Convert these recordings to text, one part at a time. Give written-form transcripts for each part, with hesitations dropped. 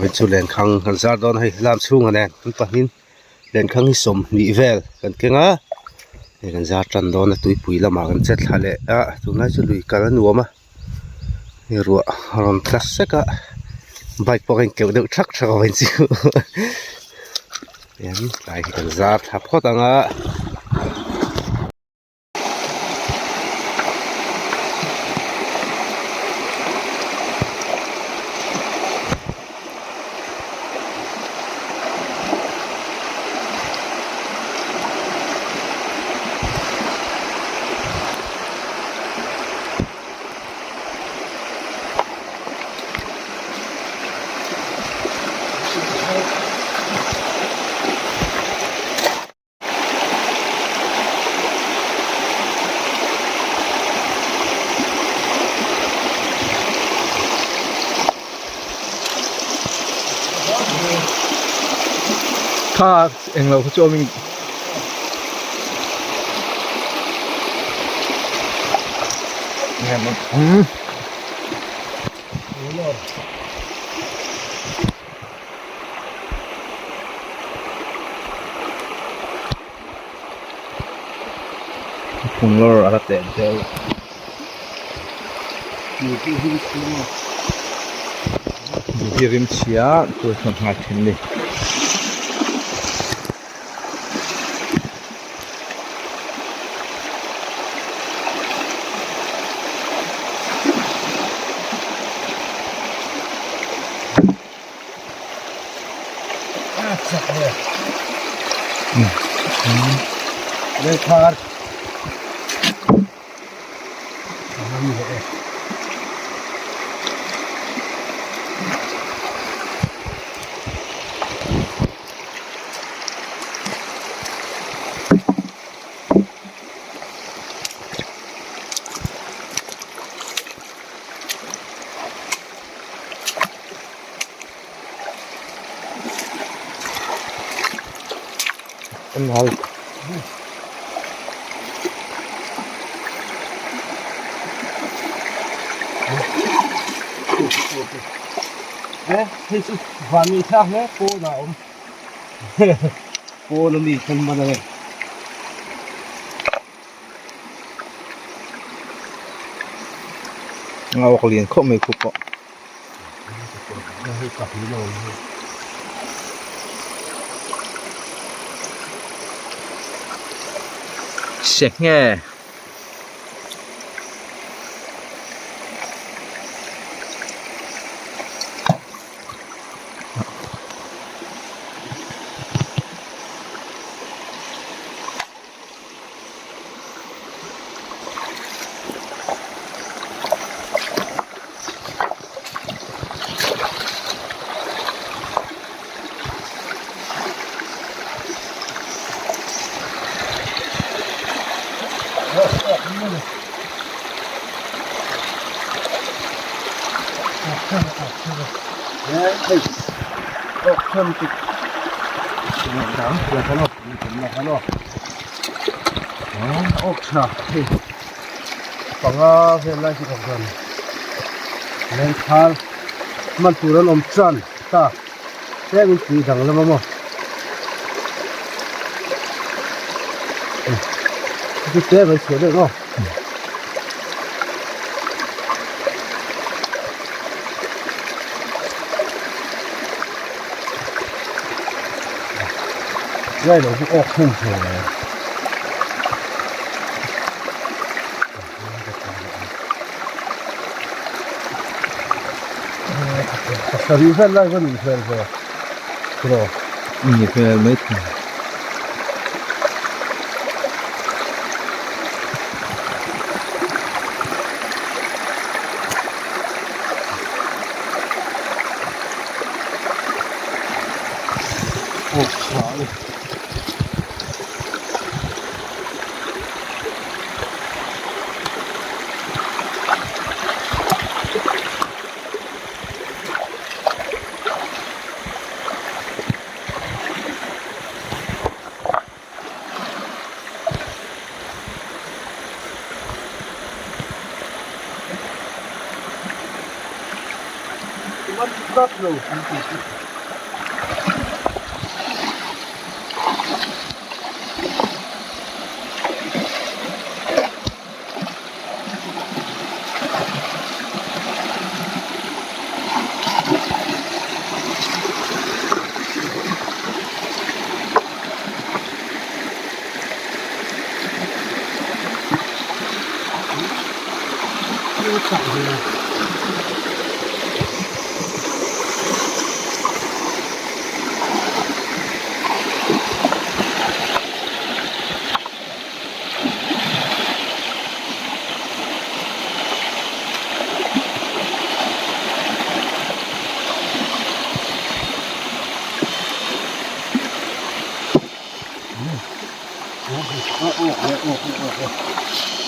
Vawiin chu lenkhang kan zar dawn a hei lam chhungah nen kan pahnih lenkhang hi 20 vel kan keng a hei kan zar tan dawn a tuipui lamah kan che thla leh a tunlai chu lui kal a nuam a hei ruah a rawn tla sek a bike pawh a inkeuh deuh thak thak a vawiin chu hian tlai hi kan zar thla phawt ang a. Kha englo kha chu awmin Phunglawr a la tlem deuh. Hi rim chhia tur thawm nghal thin a ni. Hei chu van ngei thlak hle pawn a awm pawn a mi khan man a ni. A awk lian khawp mai khup pawh. Senghe. Awk tha hei panga vel lai chu ka vawn lengthal hman tur an awm tan ta tlem in tui dang lam a maw chu tlem an chhuah daih maw. Lai lo chu awk hmun thei lo. Pasarih vel lai va nih hmel ve tiraw? Ni hmel mai thei. Awk tha a ni. tlat lo.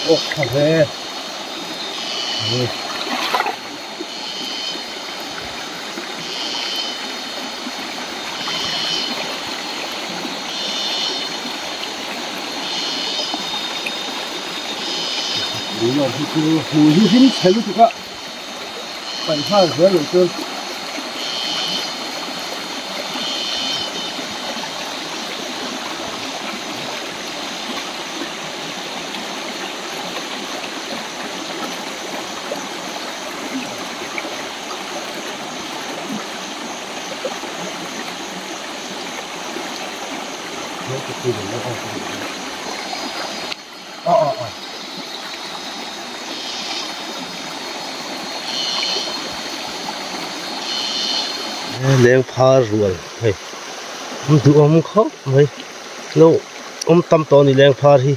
Awk tha hle Lung hi chu hmui hi hlim chhe lutuk a paih nghal zel loh chuan Leng phar rual hei an duhawm khawp mai lo awm tam tawh a ni leng phar hi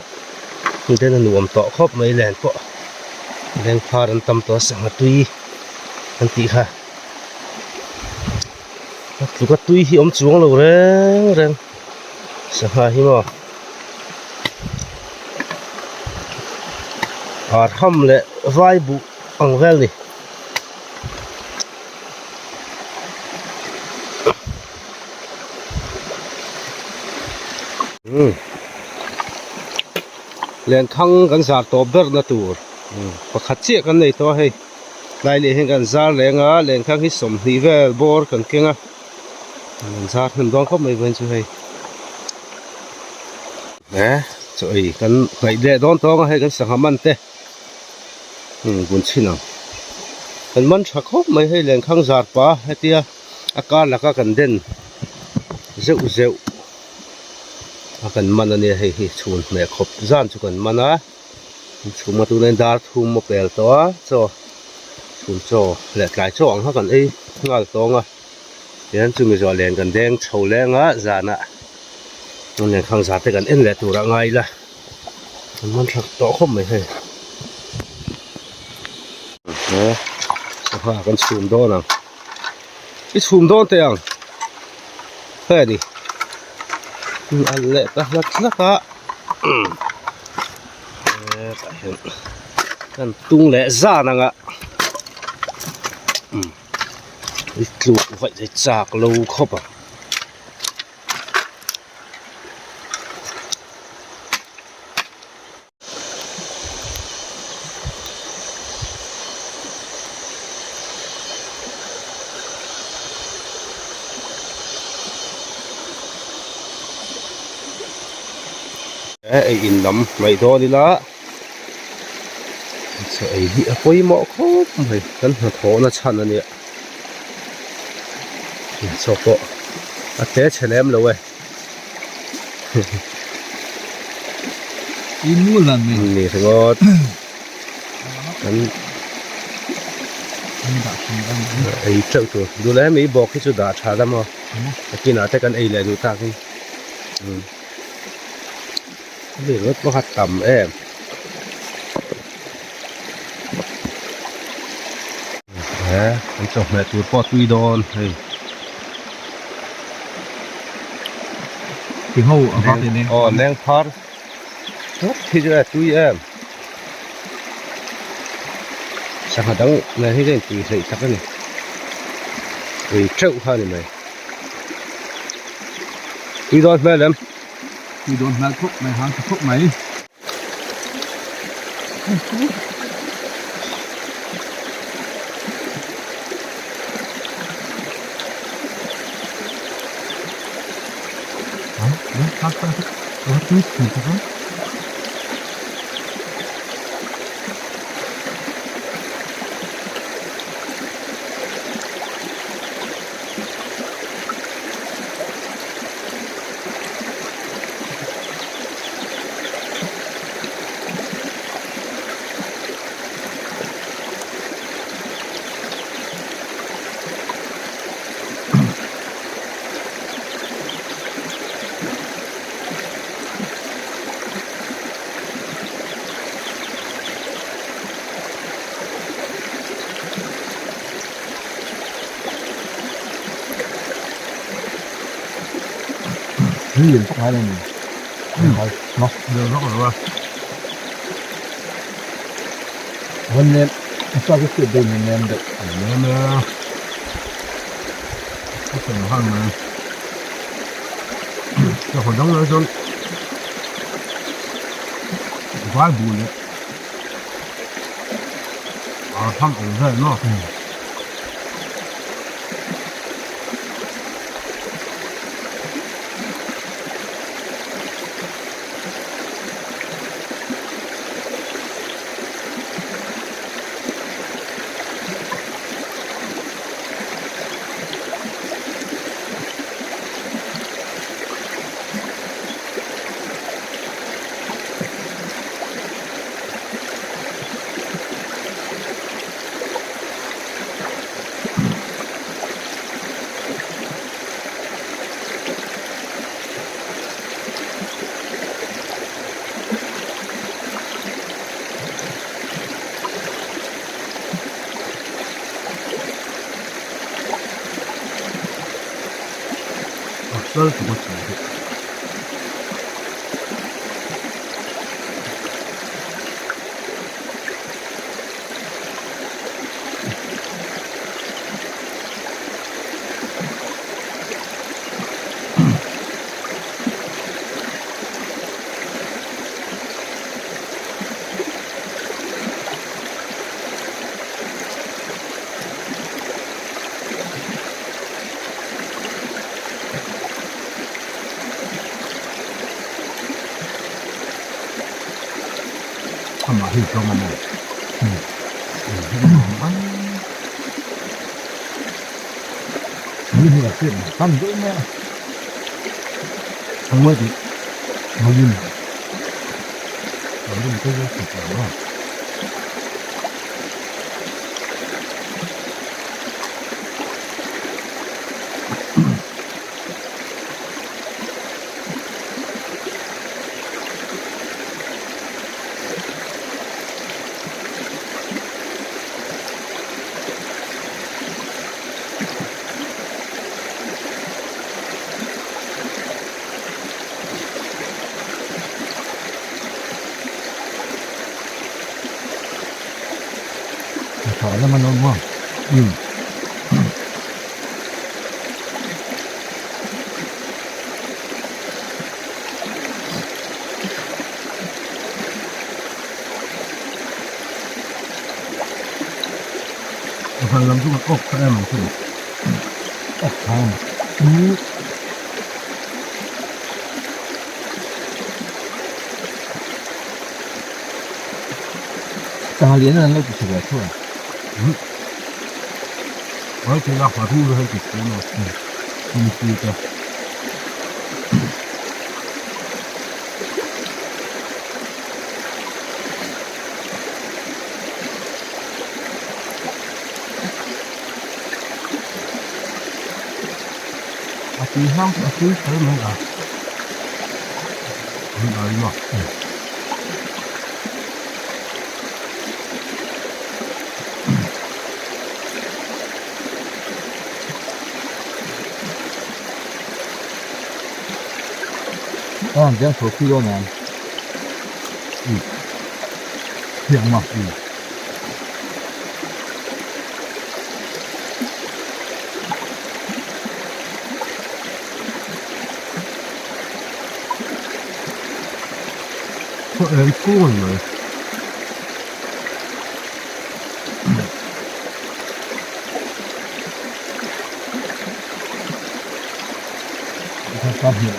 miten a nuam tawh khawp mai len pawh leng phar an tam tawh a sangha tui an tih kha a tluka tui hi awm chuang lo reng reng sangha hi maw arham leh vai buh ang vel ni. Lenkhang kan zar tawp ber na tur pakhat chiah kan nei tawh a hei tlai leh hian kan zar leng a lenkhang hi 20 vel bawr kan keng a an zar hnem dawn khawp mai vawiin chu hei he chaw ei kan ngaih leh dawn tawng a hei kan sangha man te bun chhin ang kan man tha khawp mai hei lenkhang zar pa hetia a kar laka kan den zeuh zeuh a kan man a nia hei hi chhun hmeh khawp zan chu kan man a chhum a tunah hian dar thum a pel tawh a chaw chhun chaw leh tlai chaw ang kha kan ei nghal tawng a tihian chumi zawh len kan deng chho leng a zanah lenkhang zar te kan en leh tur a ngai ila an man tha tawh khawp mai hei he sangha kan chhum dawn ang i chhum dawn teh ang hei a ni an leh ta hlak hlak a hetah hian kan tung leh zan ang a i tluk vaih hi chak lo khawp ang. Ei in lam ngaih dawn ila chaw ei hi a pawimawh khawp mai kan hnathawhna chhan a nia chaw pawh a tle chhe lem lo e. I mu lan mai. Ni ringawt. Kan ei teuh tur. Duh leh hemi bawk hi chu dah tha la maw. A kinah te kan ei leh duh takin. Hemi ringawt pawh kha tam em. He an chawhmeh tur pawh tui dawn hei. Ti ho a vak leh Aw leng phar tawp hi chu e tui em. Sangha dang nen hi chuan tui hleih tak a ni. Tui teuh kha a ni mai. Tui dawn hmel em? Tui dawn hmel khawp mai, hang tha khawp mai. Lian tak ngai lo ni. Lian vak lo a. Van nem a sa chu hriat deuh ni nem deuh. Nem e. A fel han mai. Ka haw dang lai chuan vai bu leh a thang ang vel maw. A sal tuk a chhung hi. Amah hi zawng a maw? Ni hi a hriat tam deuh mai a. Ang mai tih. Ngawin. Ang rin te chu thut lo a. Tha lama lo maw. Zan lam chu kan awk tha em ang chu. Awk tha em. Sangha lian an lo ti chhe ve thu a. Mai thei a hma thu hei ti chhe maw. Tum chi te. A tui hang chu a tui kher mai a. An ai maw. Aw ang tho phi dawn ang. Thiang maw. Khaw eng chhung a ni mai. Ka hmuh.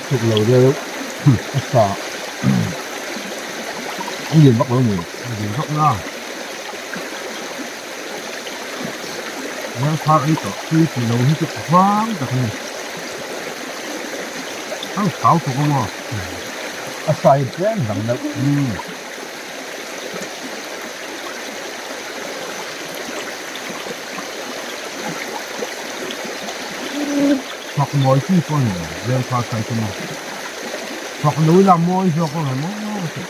Thuk lo deuh a sa a lian vak lo ni a lian vak la Lengphar ei tawh tui tih lo hi chu vang tak a ni ang thau thawk a maw a sai tlem dang deuh umm. Fak mawi chi pawh a ni lo Lengphar sai chu maw fak lo ila mawi zawk ang em aw ka ti.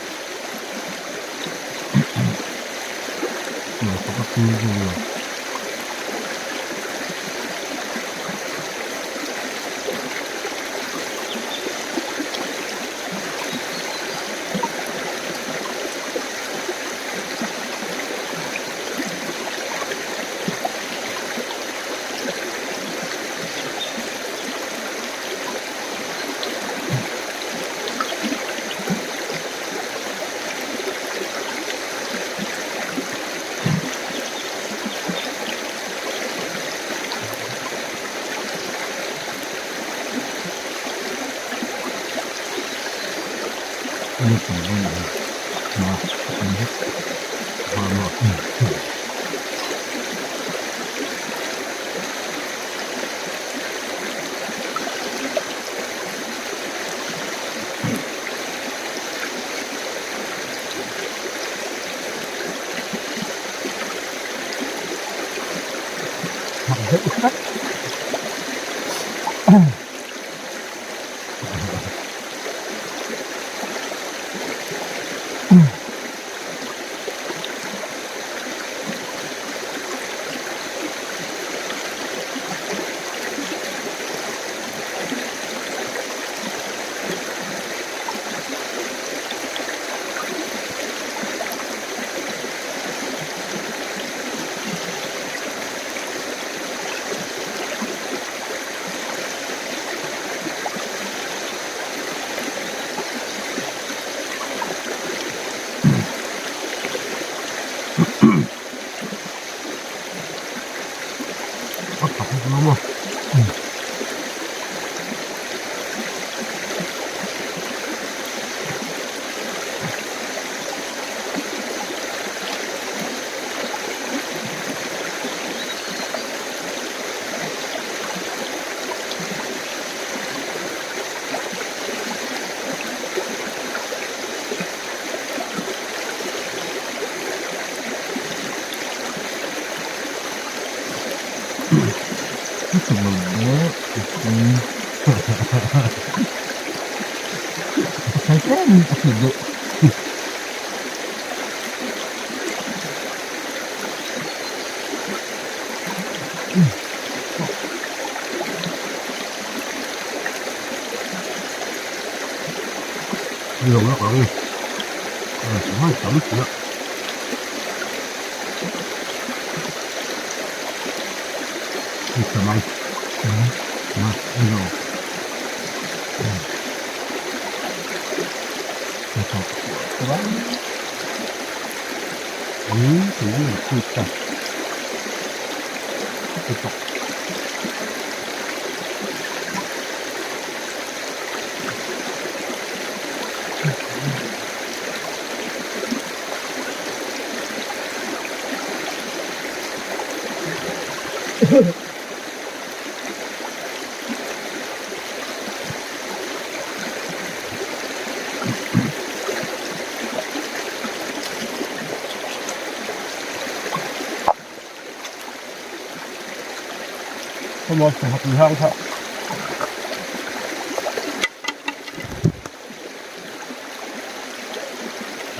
maw sangha tui hang kha.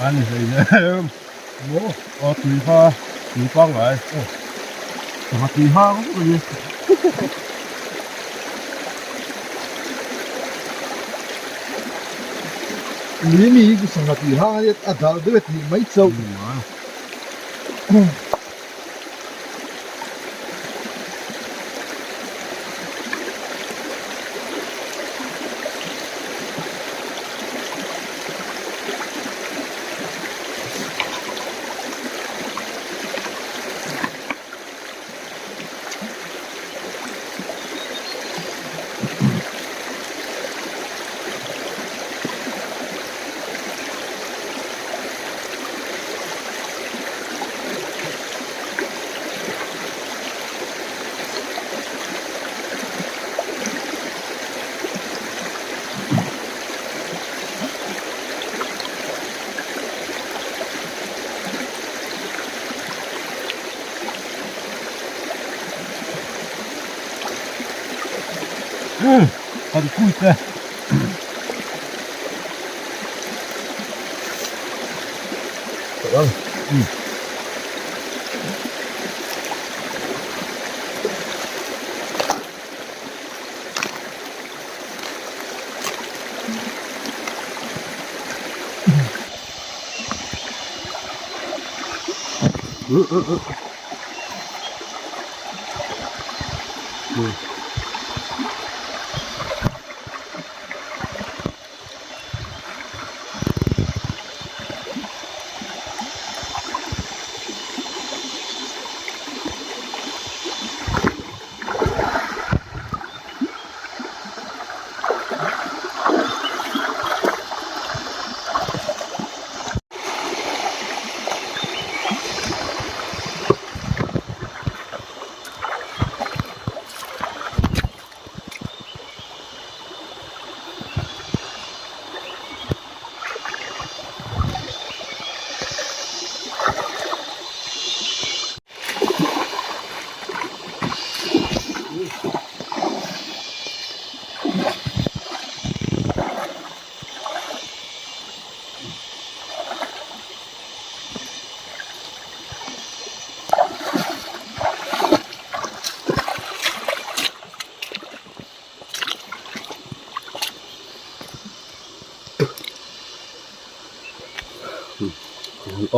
An hlei nem maw aw tui kha tui pangngai sangha tui hang vek a ni. Mi mi hi chu sangha tui hang a nia a dal deuh e tih mai chauh. Kan kui te.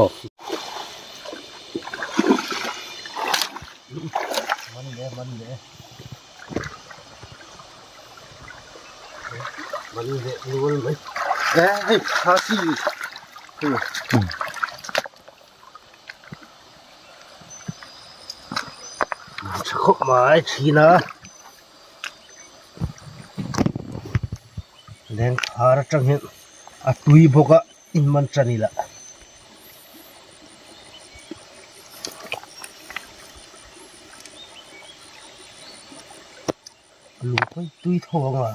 Off. Man leh nual mai. Hei khasi. Tha khawp mai thin a. Leng phar atang hian a tui bawk a in man tan ila. Lung pawh hi tui tho ang a.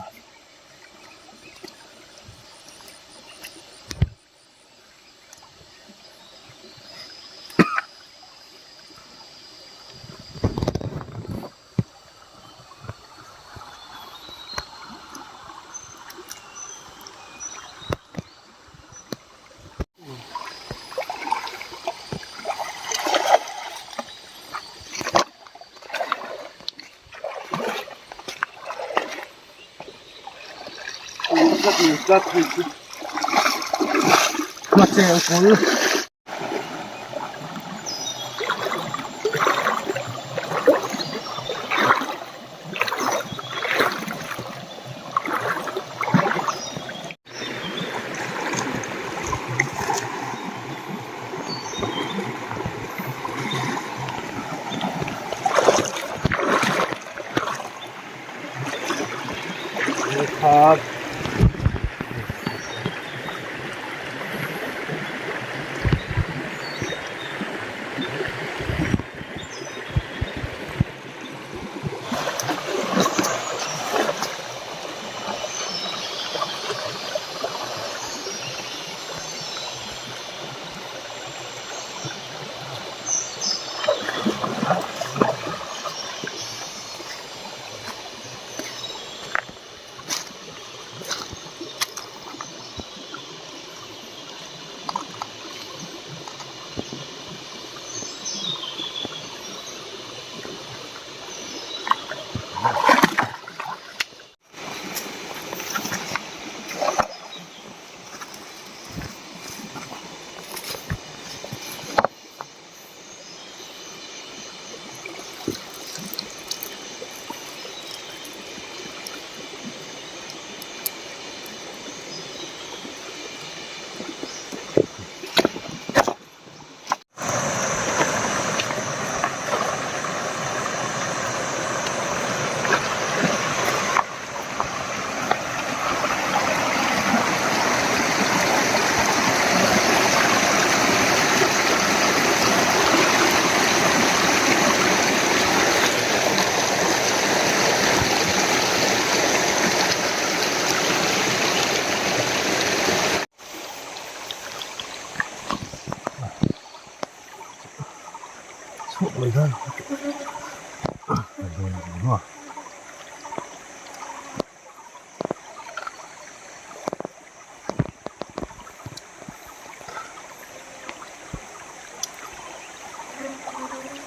Mai dawn.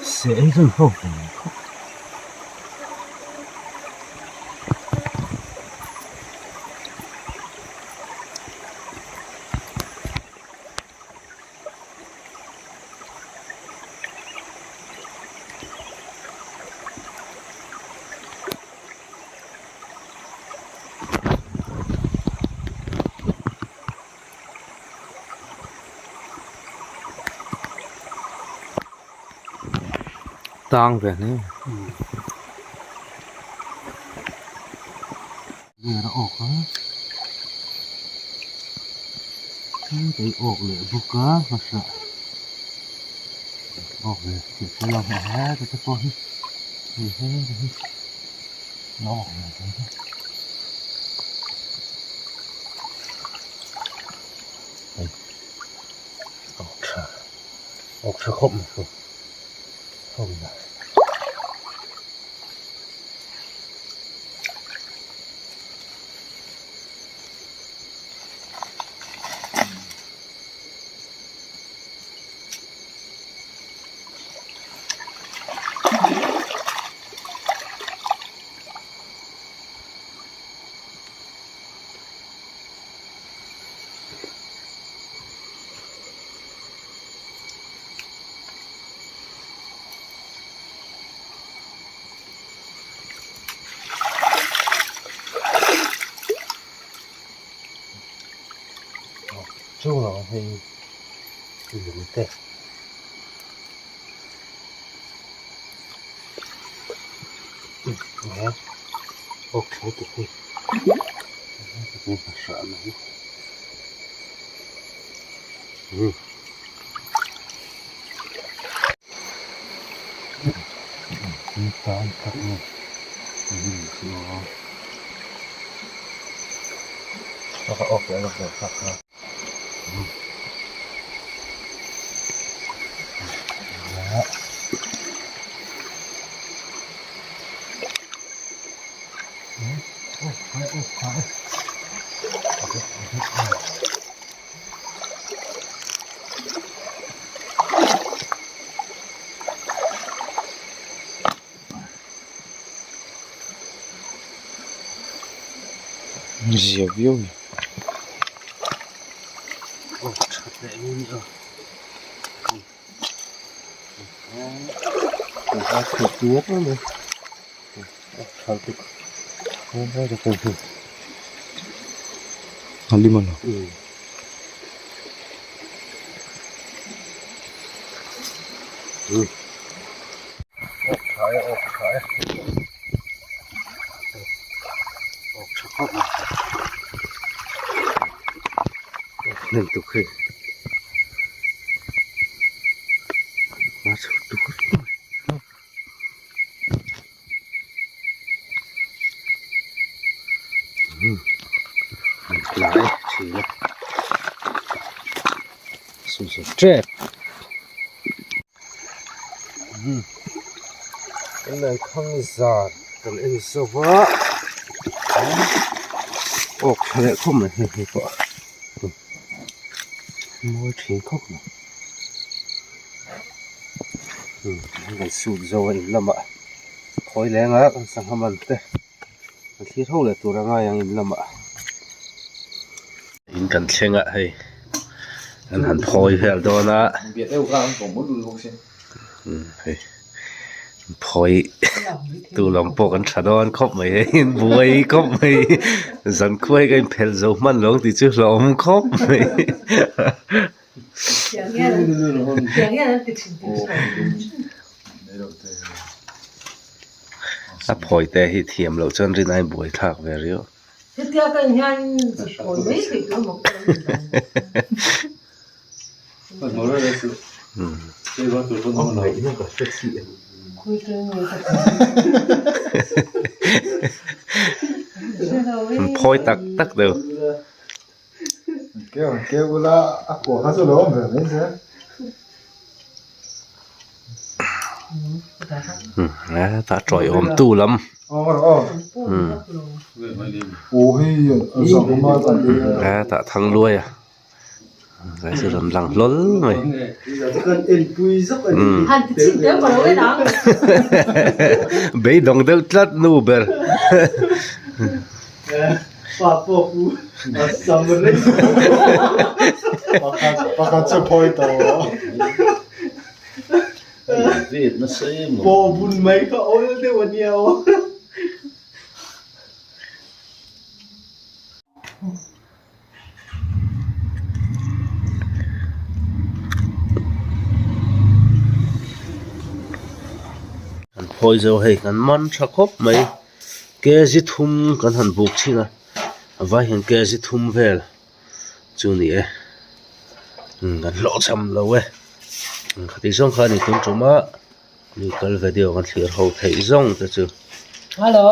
Seh hi chuan ho ve khawp. Tang ve hle a awk a hei awk leh bawk a hmasa awk ve tih te lam a he te pawh hi hei he te hi a awk ve thei a hei awk tha awk tha khawp mai chu ho ina. Chungah hei lung te Zia viau ni. Hnem tuk hei a chhuk tuk lai thin a suzu tep kan lenkhang zan kan en zo va awk tha leh khawp mai hei hei pawh mawi thin khawp mai kan sut zo a in lamah khawi leng a kan sangha man te kan thlir ho leh tur a ngai ang in lamah in kan thleng a hei an han phawi vel dawn a hei phawi tu lam pawh kan tha dawn khawp mai hei in buai khawp mai zan khuai ka inphelh zo hman lo ang tih chu hlauhawm khawp mai. A phawi te hi thiam loh chuan rin a inbuai thlak ve riau. An phawi tak tak deuh. Hetah tawiawm tu lam. Hetah Thangluai a zai chu rawn lang hlawl mai. Beidawng deuh tlat nu ber. An phawi zo hei kan man tha khawp mai kg thum kan han buk thin a a vai hian kg thum vel chu a ni e kan hlawhchham lo e khati zawng kha a ni tum tum a mi kal video kan thlir ho theih zawng te chu. Hello.